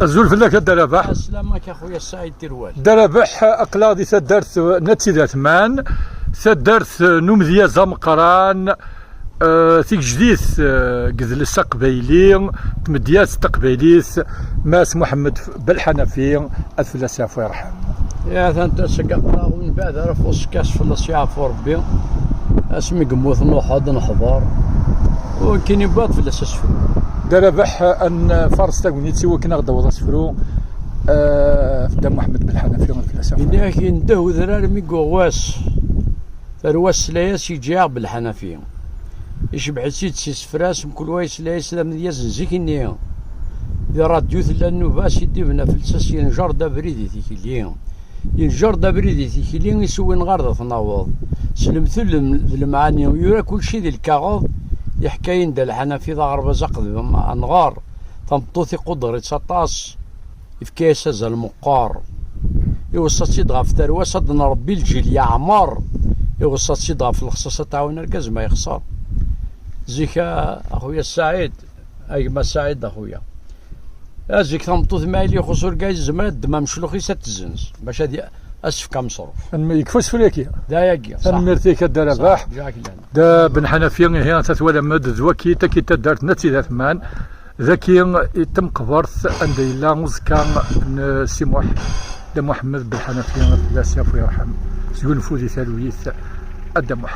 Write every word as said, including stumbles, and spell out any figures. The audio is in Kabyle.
Azul fell-ak a Dda Rabaḥ. Aslama-k a xuya Saɛid Tirwal. Dda Rabaḥ, aql-aɣ di taddart n At Sidi Ɛetman, taddart n umedyaz ameqqran, eh, tigejdit, eh, deg yidles aqbayli, tmedyazt taqbaylit, Mass Muḥemmed Belḥanafi, ad fell-as yeɛfu yerḥem. Ya, atan tasegga aql-aɣ ur nbeɛd ara ɣef uṣekka, fell-as yeɛfu Rebbi. Asmi yemmut Nuḥ ad neḥḍer. Wakken yewweḍ fell-as asefru. Dda Rabaḥ, ad nfares tagnit i wakken ad aɣ-d-taweḍ asefru, eh, Dda Muḥemmed Belḥanafi, ad fell-as yeɛfu. Ini-ak, yendeh udrar mi yuɣ wass. Tarwa tesla-yas, yeǧǧa-yaɣ Belḥanafi. Icebbeḥ-itt-id s isefra-s, mkul wa yesla-yas d amedyaz n zik-nni. Di ṛṛadyu tella nnuba-s i d-ibna fell-as, yenjer-d abrid i tikli. Yenjer-d abrid i tikli, iswi nɣer d at naweḍ. S lemtel d lemɛani, yura kulci di lkaɣeḍ, yeḥka-yin-d Lḥanafi d aɣerbaz aqdim anɣar. Tameṭṭut iquder-itt aṭas, yefka-yas azal meqqar. Iweṣṣa-tt-id ɣef tarwa-s ad nṛebbi lǧil yeɛmer. Iweṣṣa-tt-id ɣef lexṣaṣ ad tɛawen argaz ma yexṣer. Zik, a, a xuya Saɛid, a gma Saɛid, a xuya. A zik tameṭṭut ma yili ixuṣ urgaz, yezmer ad ddem ameclux-is ad tezzenz, bac ad y-, ad s-tefk ameṣruf. Anmi-, yekfa usefru-agi. D ayagi, ṣaḥ. Tanemmirt-ik a Dda Rabaḥ. Ṣaḥ, jazakallah. Dda Belḥanafi, ihi, ta twalam-d, d waki, taki taddart n At Sidi Ɛetman. Daki i temqbert anda yella uẓekka n Si Muḥ, Dda Muḥemmed Belḥanafi, ad fell-as yeɛfu yerḥem. Sgunfu di talwit a Dda Muḥ.